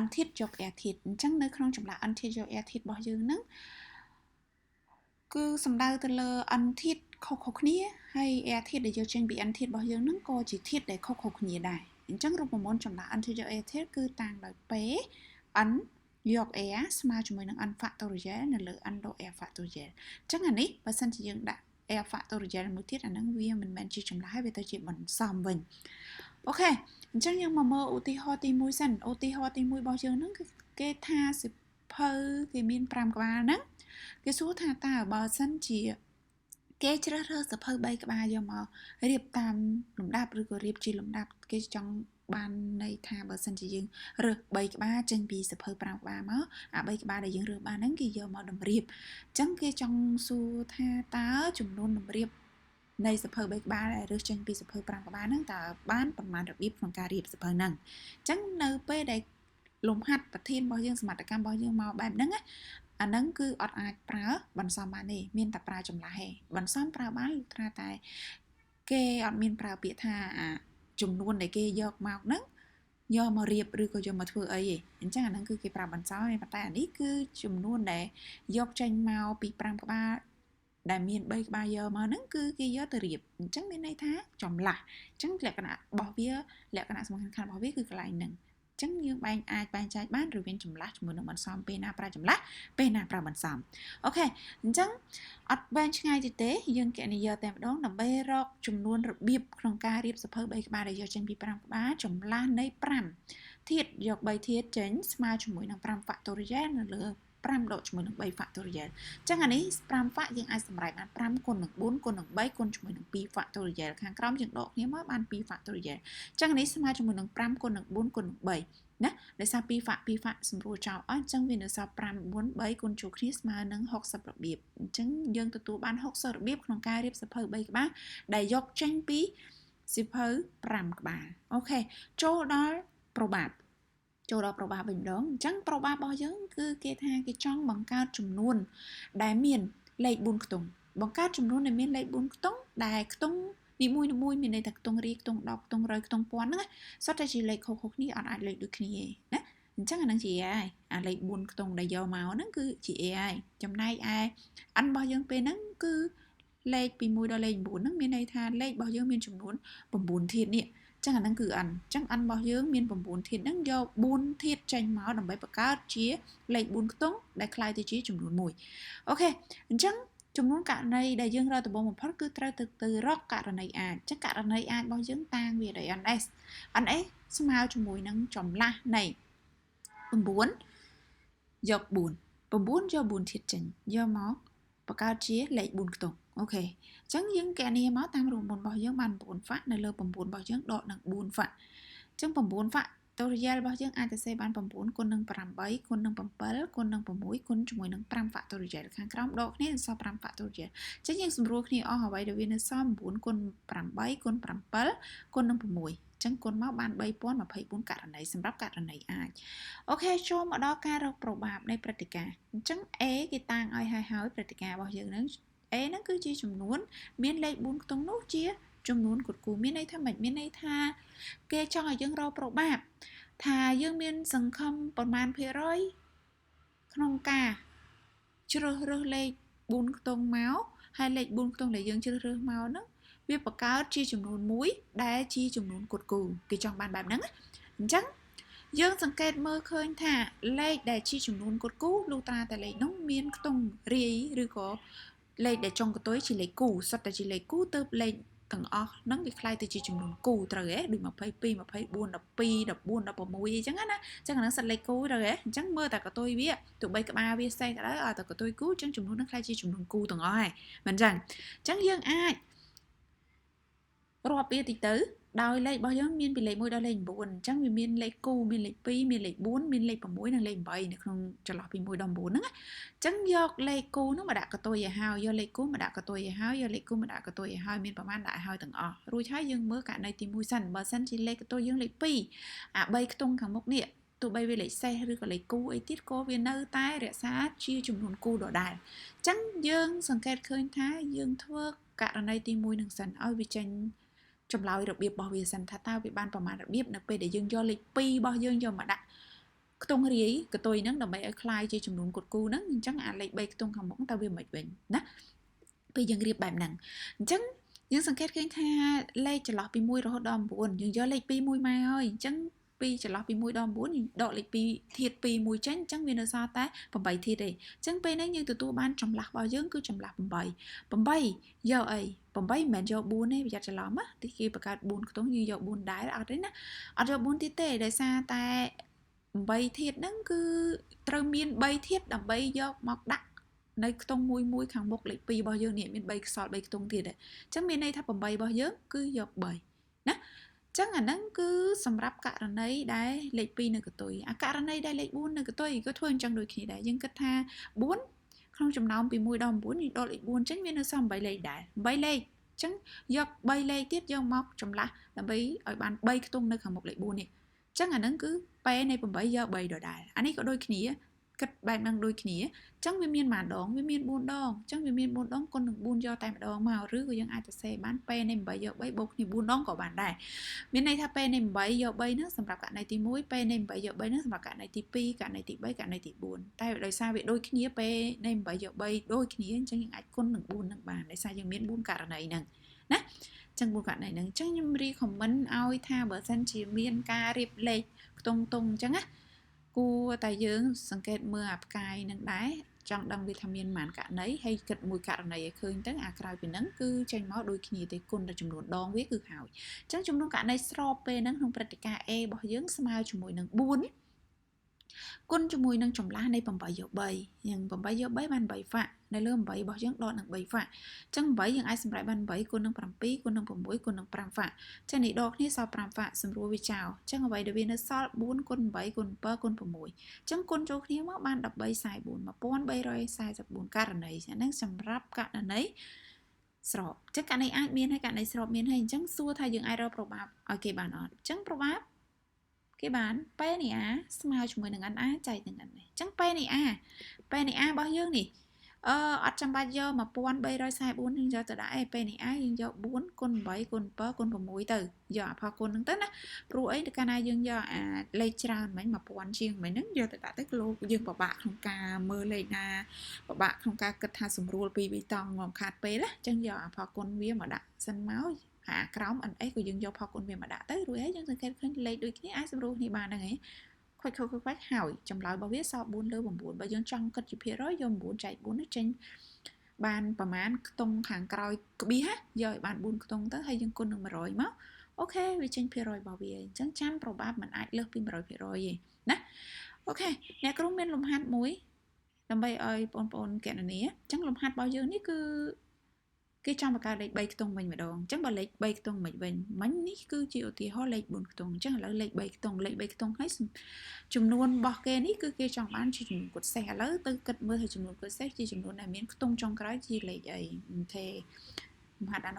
n ធាតុយក r ធាតុអញ្ចឹងនៅក្នុងចម្លាស់ n ធាតុយក r ធាតុរបស់យើងហ្នឹងគឺសំដៅទៅលើ n ធាតុខុសៗគ្នាហើយ r ធាតុដែលយកចេញពី n ធាតុរបស់យើងហ្នឹងក៏ជាធាតុដែលខុសៗគ្នាដែរអញ្ចឹងរូបមន្តចម្លាស់ n ធាតុយក r ធាតុគឺតាំងដោយ p n យក r ស្មើជាមួយនឹង n factorial នៅលើ n ដក r factorial អញ្ចឹងអានេះបើសិនជាយើងដាក់ r factorial មួយទៀតអាហ្នឹងវាមិនមែនជាចម្លាស់ហើយវាទៅជាបន្សំវិញ OK អញ្ចឹងយើងមកមើលឧទាហរណ៍ទី1សិនឧទាហរណ៍ទី1របស់យើងហ្នឹងគឺគេថាសៀវភៅគេមាន5ក្បាលហ្នឹងគេសួរថាតើបើសិនជាគេជ្រើសរើសសៀវភៅ3ក្បាលយកមករៀបតាមលំដាប់ឬក៏រៀបជាលំដាប់គេចង់បានន័យថាបើសិនជាយើងរើស3ក្បាលចេញពីសៀវភៅ5ក្បាលមកអា3ក្បាលដែលយើងរើសបានហ្នឹងគេយកមកតម្រៀបអញ្ចឹងគេចង់សួរថាតើចំនួនតម្រៀបនៃសៀវភៅ3ក្បាលដែលរើសចេញពីសៀវភៅ5ក្បាលហ្នឹងតើបានប្រមាណរបៀបក្នុងការរៀបសៀវភៅហ្នឹងអញ្ចឹងនៅពេលដែលលំហាត់ប្រធានរបស់យើងសមត្ថកម្មរបស់យើងមកបែបហ្នឹងអាហ្នឹងគឺអត់អាចប្រើបន្សំបានទេមានតែប្រើចម្លាស់ទេបន្សំប្រើបានលុះត្រាតែគេអត់មានប្រើពាក្យថាអាចំនួនដែលគេយកមកហ្នឹងយកមករៀបឬក៏យកមកធ្វើអីទេអញ្ចឹងអាហ្នឹងគឺគេប្រើបន្សំទេប៉ុន្តែអានេះគឺចំនួនដែលយកចេញមកពី5ក្បាលដែលមាន3ក្បាលយកមកហ្នឹងគឺគេយកទៅរៀបអញ្ចឹងមានន័យថាចម្លាស់អញ្ចឹងលក្ខណៈរបស់វាលក្ខណៈសំខាន់របស់វាគឺកន្លែងហ្នឹងអញ្ចឹងយើងបែងអាចបែងចែកបានរវាងចម្លាស់ជាមួយនឹងបន្សំពេលណាប្រើចម្លាស់ពេលណាប្រើបន្សំ OK អញ្ចឹងអត់វែងឆ្ងាយទៀតទេយើងគណនាយកតែម្ដងដើម្បីរកចំនួនរបៀបក្នុងការរៀបសៀវភៅ3ក្បាលដែលយកចេញពី5ក្បាលចម្លាស់នៃ5ធាតុយក3ធាតុចេញស្មើជាមួយនឹង5 factorial នៅលើ5ដកជាមួយនឹង3 factorial អញ្ចឹងអានេះ5 fact យើងអាចសម្រេចបាន5គុណនឹង4គុណនឹង3គុណជាមួយនឹង2 factorial ខាងក្រោមយើងដកគ្នាមកបាន2 factorial អញ្ចឹងអានេះស្មើជាមួយនឹង5គុណនឹង4គុណនឹង3ណាដោយសារ2 fact 2 fact សម្រួលចោលអស់អញ្ចឹងវានៅសល់5 4 3គុណចូលគ្នាស្មើនឹង60របៀបអញ្ចឹងយើងទទួលបាន60របៀបក្នុងការរៀបសៀវភៅ3ក្បាលដែលយកចេញពីសៀវភៅ5ក្បាល OK ចូលដល់ probab ចូលដល់ probab វិញម្ដងអញ្ចឹង probab របស់យើងគឺគេថាគេចង់បង្កើតចំនួនដែលមានលេខ4ខ្ទង់បង្កើតចំនួនដែលមានលេខ4ខ្ទង់ដែលខ្ទង់នីមួយៗមានន័យថាខ្ទង់រាយខ្ទង់10ខ្ទង់100ខ្ទង់ពាន់ហ្នឹងសុទ្ធតែជាលេខខុសៗគ្នាអត់អាចលេខដូចគ្នាទេណាអញ្ចឹងអាហ្នឹងជា AI អាលេខ4ខ្ទង់ដែលយកមកហ្នឹងគឺជា AI ចំណែកឯ n របស់យើងពេលហ្នឹងគឺលេខពី1ដល់លេខ9ហ្នឹងមានន័យថាលេខរបស់យើងមានចំនួន9ធាតុនេះចឹងអាហ្នឹងគឺ n ចឹង n របស់យើងមាន9ធាតុហ្នឹងយក4ធាតុចេញមកដើម្បីបង្កើតជាលេខ4ខ្ទង់ដែលក្លាយទៅជាចំនួន1 OK អញ្ចឹងចំនួនករណីដែលយើងរកដំបូងបំផុតគឺត្រូវទៅរកករណីអាចអញ្ចឹងករណីអាចរបស់យើងតាំងវាដោយ ns ns ស្មើជាមួយនឹងចម្លាស់នៃ9យក4 9យក4ធាតុចេញយកមកបង្កើតជាលេខ4ខ្ទង់ OK អញ្ចឹងយើងគណនាមកតាមរូបមន្តរបស់យើងបាន9 fact នៅលើ9របស់យើងដកនឹង4 fact អញ្ចឹង9 factorial របស់យើងអាចទៅសេបាន9គុណនឹង8គុណនឹង7គុណនឹង6គុណជាមួយនឹង5 factorial ខាងក្រោមដកគ្នាសល់5 factorial អញ្ចឹងយើងសម្រួលគ្នាអស់អ្វីដែលវានៅសល់9គុណ8គុណ7គុណនឹង6ចឹងគុណមកបាន3024ករណីសម្រាប់ករណីអាច OK ចូលមកដល់ការរក probab នៃព្រឹត្តិការណ៍អញ្ចឹង A គេតាំងឲ្យហើយហើយព្រឹត្តិការណ៍របស់យើងហ្នឹង A ហ្នឹងគឺជាចំនួនមានលេខ4ខ្ទង់នោះជាចំនួនគត់គូមានន័យថាម៉េចមានន័យថាគេចង់ឲ្យយើងរក probab ថាយើងមានសង្ឃឹមប្រមាណភាគរយក្នុងការជ្រើសរើសលេខ4ខ្ទង់មកហើយលេខ4ខ្ទង់ដែលយើងជ្រើសរើសមកហ្នឹងវាបង្កើតជាចំនួនមួយដែលជាចំនួនគត់គូគេចង់បានបែបហ្នឹងអញ្ចឹងយើងសង្កេតមើលឃើញថាលេខដែលជាចំនួនគត់គូលុះត្រាតែលេខនោះមានខ្ទង់រាយឬក៏លេខដែលចុងកន្ទុយជាលេខគូសុទ្ធតែជាលេខគូទើបលេខទាំងអស់ហ្នឹងវាក្លាយទៅជាចំនួនគូត្រូវហ៎ដូច22 24 12 14 16អីចឹងណាអញ្ចឹងអាហ្នឹងសិតលេខគូត្រូវហ៎អញ្ចឹងមើលតែកន្ទុយវាទោះបីក្បាលវាសេះក៏ដោយឲ្យតែកន្ទុយគូអញ្ចឹងចំនួនហ្នឹងក្លាយជាចំនួនគូទាំងអស់ហើយមិនអញ្ចឹងអញ្ចឹងយើងអាចរាប់វាតិចទៅដោយលេខរបស់យើងមានពីលេខ1ដល់លេខ9អញ្ចឹងវាមានលេខគូមានលេខ2មានលេខ4មានលេខ6និងលេខ8នៅក្នុងចន្លោះពី1ដល់9ហ្នឹងអញ្ចឹងយកលេខគូហ្នឹងមកដាក់កន្ទុយឲ្យហើយយកលេខគូមកដាក់កន្ទុយឲ្យហើយយកលេខគូមកដាក់កន្ទុយឲ្យហើយមានប្រមាណដាក់ឲ្យហើយទាំងអស់រួចហើយយើងមើលករណីទី1សិនបើសិនជាលេខកន្ទុយយើងលេខ2អា3ខ្ទង់ខាងមុខនេះទោះបីវាលេខសេសឬក៏លេខគូអីទៀតក៏វានៅតែរក្សាជាចំនួនគូដដែលអញ្ចឹងយើងសង្កេតឃើញថាយើងធ្វើករណីទី1នឹងសិនឲ្យវាចេញចម្លើយរបៀបរបស់វាសិនថាតើវាបានប្រមាណរបៀបនៅពេលដែលយើងយកលេខ2របស់យើងយកមកដាក់ ខ្ទង់រាយកតុយហ្នឹងដើម្បីឲ្យคล้ายជាចំនួនគត់គូហ្នឹងអញ្ចឹងអាលេខ3ខ្ទង់ខាងមុខតើវាមិនវិញណាពេលយើងរៀបបែបហ្នឹងអញ្ចឹងយើងសង្កេតឃើញថាលេខចន្លោះពី1រហូតដល់9យើងយកលេខ2មួយមកហើយអញ្ចឹងពីចន្លោះពី1ដល់9យើងដកលេខ2ធាតុ2មួយចេញអញ្ចឹងវានៅសល់តែ8ធាតុទេអញ្ចឹងពេលនេះយើងទទួលបានចម្លាស់របស់យើងគឺចម្លាស់8 8យកអី8មិនមែនយក4ទេប្រយ័ត្នច្រឡំណាទីគេបង្កើត4ខ្ទង់យើងយក4ដែរអត់ទេណាអត់យក4ទៀតទេដោយសារតែ8ធាតុហ្នឹងគឺត្រូវមាន3ធាតុដើម្បីយកមកដាក់នៅខ្ទង់មួយមួយខាងមុខលេខ2របស់យើងនេះមាន3ខ្សល3ខ្ទង់ទៀតអញ្ចឹងមានន័យថា8របស់យើងគឺយក3ណាចឹងអាហ្នឹងគឺសម្រាប់ករណីដែលលេខ2នៅកតុយអាករណីដែលលេខ4នៅកតុយក៏ធ្វើអញ្ចឹងដូចគ្នាដែរយើងគិតថា4ក្នុងចំណោមពី1ដល់9យើងដកលេខ4ចេញវានៅសល់8លេខដែរ8លេខអញ្ចឹងយក3លេខទៀតយកមកចម្លាស់ដើម្បីឲ្យបាន3ខ្ទង់នៅខាងមុខលេខ4នេះអញ្ចឹងអាហ្នឹងគឺ P នៃ8យក3ដដែលអានេះក៏ដូចគ្នាគិតបែបហ្នឹងដូចគ្នាអញ្ចឹងវាមានប៉ុន្មានដងវាមាន4ដងអញ្ចឹងវាមាន4ដងគុណនឹង4យកតែម្ដងមកឬក៏យើងអាចសរសេរបាន P នៃ8យក3បូកគ្នា4ដងក៏បានដែរមានន័យថា P នៃ8យក3ហ្នឹងសម្រាប់ករណីទី1 P នៃ8យក3ហ្នឹងសម្រាប់ករណីទី2ករណីទី3ករណីទី4តែដោយសារវាដូចគ្នា P នៃ8យក3ដូចគ្នាអញ្ចឹងយើងអាចគុណនឹង4ហ្នឹងបានដោយសារយើងមាន4ករណីហ្នឹងណាចឹង4ករណីហ្នឹងអញ្ចឹងខ្ញុំ recommend ឲ្យថាបើសិនជាមានការរៀបលេខខ្ទង់ៗអញ្ចឹងណាគួរតែយើងសង្កេតមើលអាផ្កាយនឹងដែរចង់ដឹងវាថាមានប៉ុន្មានករណីហើយគិតមួយករណីឲ្យឃើញទៅអាក្រោយពីហ្នឹងគឺចេញមកដូចគ្នាទេគុណតែចំនួនដងវាគឺហើយអញ្ចឹងចំនួនករណីស្របពេលហ្នឹងក្នុងព្រឹត្តិការណ៍ A របស់យើងស្មើជាមួយនឹង4គុណជាមួយនឹងចម្លាស់នៃ8យក3យ៉ាង8យក3បាន8ហ្វាក់នៅលើ8របស់យើងដកនឹង3ហ្វាក់អញ្ចឹង8យើងអាចសម្រេចបាន8គុណនឹង7គុណនឹង6គុណនឹង5ហ្វាក់អញ្ចឹងនេះដកគ្នាសល់5ហ្វាក់សម្រួលវាចោលអញ្ចឹងអ្វីដែលវានៅសល់4គុណ8គុណ7គុណ6អញ្ចឹងគុណចូលគ្នាមកបាន1344 1344ករណីហ្នឹងសម្រាប់ករណីស្របអញ្ចឹងករណីអាចមានហើយករណីស្របមានហើយអញ្ចឹងសួរថាយើងអាចរកប្របឲ្យគេបានអត់អញ្ចឹងប្របគេបាន P នៃ A ស្មើជាមួយនឹង NA ចែកនឹង N នេះអញ្ចឹង P នៃ A P នៃ A របស់យើងនេះអត់ចាំបាច់យក1344យើងយកទៅដាក់ឯ P នៃ A យើងយក4គុណ8គុណ7គុណ6ទៅយកអាផលគុណហ្នឹងទៅណាព្រោះអីកាលណាយើងយកអាលេខច្រើនមិញ1000ជាងមិញហ្នឹងយកទៅដាក់ទៅគីឡូយើងពិបាកក្នុងការមើលលេខណាពិបាកក្នុងការគិតថាសម្រួលពី3តង់មកខាតពេលណាអញ្ចឹងយកអាផលគុណវាមកដាក់សិនមកអាក្រោម NS ក៏យើងយកផលគុណវាមកដាក់ទៅរួចហើយយើងសង្កេតឃើញលេខដូចគ្នាអាចសម្រួលគ្នាបានហ្នឹងឯងខ្វាច់ខ្វាច់ហើយចម្លើយរបស់វាសល់4លើ9បើយើងចង់គិតជាភាគរយយក9ចែក4នេះចេញបានប្រមាណខ្ទង់ខាងក្រោយក្បៀសយកឲ្យបាន4ខ្ទង់ទៅហើយយើងគុណនឹង100មកអូខេវាចេញភាគរយរបស់វាអញ្ចឹងចាំប្របាប់មិនអាចលើសពី100%ទេណាអូខេអ្នកគ្រូមានលំហាត់មួយដើម្បីឲ្យបងប្អូនកណនាអញ្ចឹងលំហាត់របស់យើងនេះគឺគេចង់បង្កើតលេខ3ខ្ទង់វិញម្ដងអញ្ចឹងបើលេខ3ខ្ទង់មិនវិញមិញនេះគឺជាឧទាហរណ៍លេខ4ខ្ទង់អញ្ចឹងឥឡូវលេខ3ខ្ទង់លេខ3ខ្ទង់ហើយចំនួនរបស់គេនេះគឺគេចង់បានជាចំនួនគត់សេះឥឡូវទៅគិតមើលថាចំនួនគត់សេះជាចំនួនដែលមានខ្ទង់ចុងក្រោយជាលេខអីអូខេលំហាត់អនុ